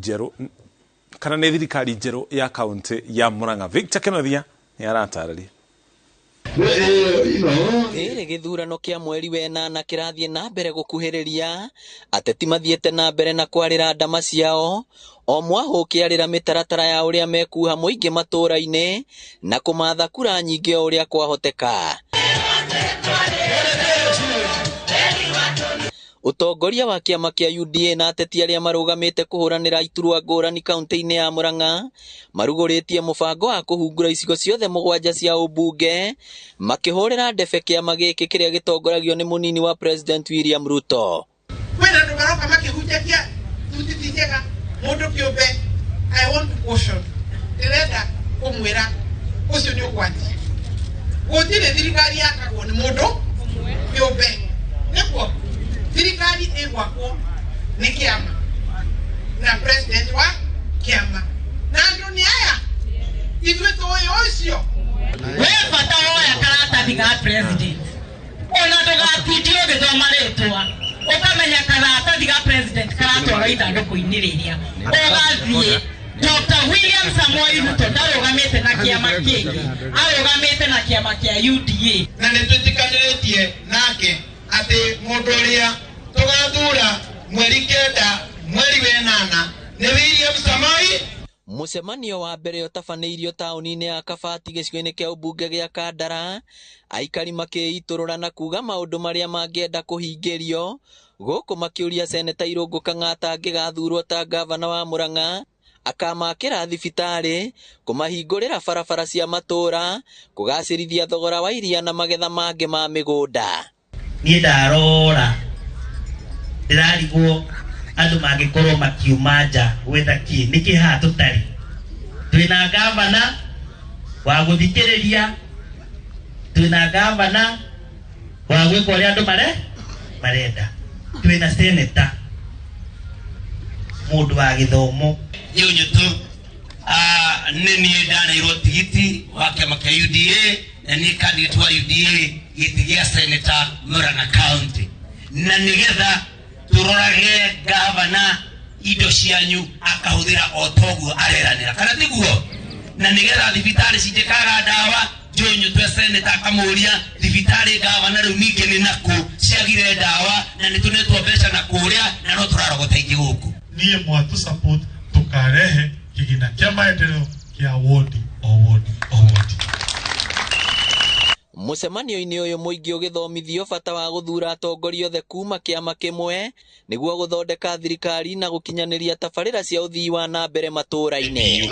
njerũ kana nĩ thirikari njerũ ya kaunti ya Murang'a. Victor Kenothia nĩ aratarĩria. Rĩrĩ gĩthurano kĩa mweri wenana kĩrathiĩ na mbere gũkuhĩrĩria, ateti mathiĩte na mbere na kwarĩra ndama ciao o mwahũ ũkĩarĩra mĩtaratara ya ũrĩa mekuha mũingĩ matũũra-inĩ na kũmatha kura nyingĩ o ũrĩa kwahoteka. Ũtongoria wa kĩama kĩa UDA na ateti arĩa marũgamĩte kũhũranĩra iturwa ngũrani kaunti-inĩ ya Murang'a marugũrĩtie mũbango wa kũhungura icigo ciothe 7 cia ũmbunge makĩhũrĩra ndebe kĩama gĩkĩ kĩrĩa gĩtongoragio nĩ mũnini wa President William Ruto. Kwĩna andũ maroka makĩhunjagia thuti ti njega mũndũ kĩũmbe. I want to caution, ndĩrenda kũmwĩra ũcio nĩ ũgwati. Gũtirĩ thirikari yakagwo nĩ mũndũ kĩũmbe, nĩguo thirikari ĩgwakwo nĩ kĩama na president wa kĩama na andũ nĩ aya ithuĩ tũĩ ũcio. We bata woya karatathi ga president ona ndũgatindie ũgĩthoma rĩtwa, ũkamenya karatathi ga president karatwarwo ithandũkũ-inĩ rĩrĩa ũgathiĩ. Dr. William Samoei Ruto ndarũgamĩte na kĩama kĩngĩ, arũgamĩte na kĩama kĩa UDA. Na nĩ twĩtĩkanĩrĩtie nake atĩ mũndũ ũrĩa tũgathura mweri 9 mweri 8 nĩ William Samoei. Mũcemanio wa mbere ũtabanĩirio taũni-inĩ ya Kabati gĩcigo-inĩ kĩa ũmbunge gĩa Kandara, aikari makĩitũrũra na kuga maũndũ marĩa mangĩenda kũhingĩrio gũkũ makĩũria Seneta Irũngũ Kang'ata angĩgathurwo ta ngavana wa Murang'a akamakĩra thibitarĩ, kũmahingũrĩra barabara cia matũũra, kũgacĩrithia thogora wa iria na magetha mangĩ ma mĩgũnda. Niĩ ndarora ndĩrarigwo andũ mangĩkorwo makiuma nja gwetha kĩ, nĩkĩ haha tũtarĩ? Twĩna gavana wa gũthikĩrĩria, twĩna gavana wa gwĩka ũrĩa andũ marenda, twĩna seneta mũndũ wa gĩthomo. Nyũnyũ tu nĩ niĩ ndaneirwo tigiti wa kĩama kĩa UDA na niĩ candidate wa UDA gĩtĩ gĩa seneta Murang'a County, na nĩgetha tũrorage gavana indo cianyu akahũthĩra o toguo areranĩra, kana tiguo? Na nĩgetha thibitarĩ cinjĩkaga ndawa Nyũnyũ twe seneta akamũria thibitarĩ gavana rĩu ningĩ nĩ nakũ ciagire ndawa na nĩ tũnetwo mbeca na kũrĩa na no tũrarogota ingĩ gũkũ. Niĩ mwatũ support tukarehe kĩgĩna kĩa maendeleo kĩa wodi o wodi o wodi. Mũcemanio-inĩ ũyũ mũingĩ ũgĩthomithio bata wa gũthura atongoria othe kuma kĩama kĩmwe nĩguo gũthondeka thirikari na gũkinyanĩria tabarĩra cia ũthii wa na mbere matũũra-inĩ.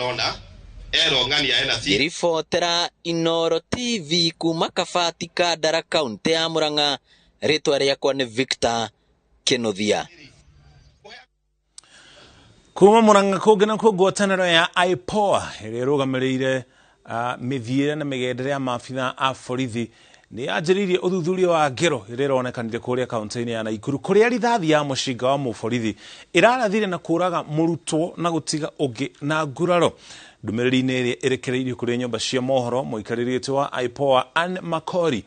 Ngĩribotera Inooro TV kuma Kabati, Kandara, kaunti ya Murang'a, rĩtwa rĩakwa nĩ Victor Kĩnuthia. Kuma Murang'a kũngĩ na kũngĩ, ngwatanĩro ya IPOA ĩrĩa ĩrũgamĩrĩire mĩthiĩre na mĩgendere ya maabitha a borithi nĩ yanjĩrĩirie ũthuthuria wa ngero ĩrĩa ĩronekanire kũrĩa kaunti-inĩ ya Naikuru kũrĩa rithathi ya mũcinga wa mũborithi ĩrarathire na kũraga mũrutwo na gũtiga ũngĩ na nguraro. Ndũmĩrĩri-inĩ ĩrĩa ĩrekereirio kũrĩ nyũmba cia mohoro, mũikarĩri gĩtĩ wa IPOA Ann Makori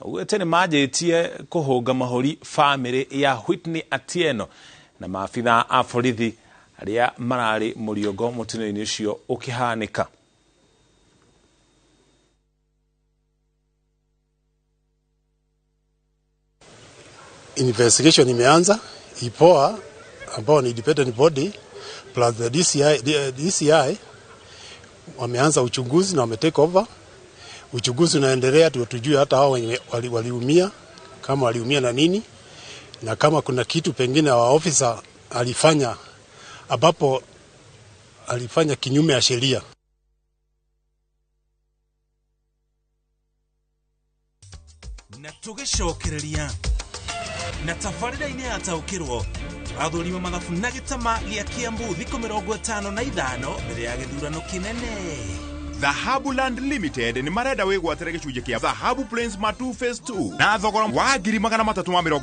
augĩte nĩ manjĩtie kũhũnga mahũri bamĩrĩ ya Whitney Atieno na maabitha a borithi arĩa mararĩ mũriongo mũtino-inĩ ũcio ũkĩhanĩka. Investigation imeanza. IPOA ambao ni independent body plus the DCI, the DCI wameanza uchunguzi na wame take over. Uchunguzi unaendelea tujue hata hao wenye waliumia kama waliumia na nini, na kama kuna kitu pengine wa officer alifanya ambapo alifanya kinyume ya sheria. Na tũgĩcokereria na tabarĩra-inĩ ya taũkĩrwo tũrathũrima mathabu na gĩtama gĩa Kiambu thikũ 55 mbere ya gĩthurano kĩnene. Dhahabu Land Limited nĩ marenda wĩgwatĩre gĩcunjĩ kĩa Dhahabu Plains Matu Phase 2 na thogora wa 380,000.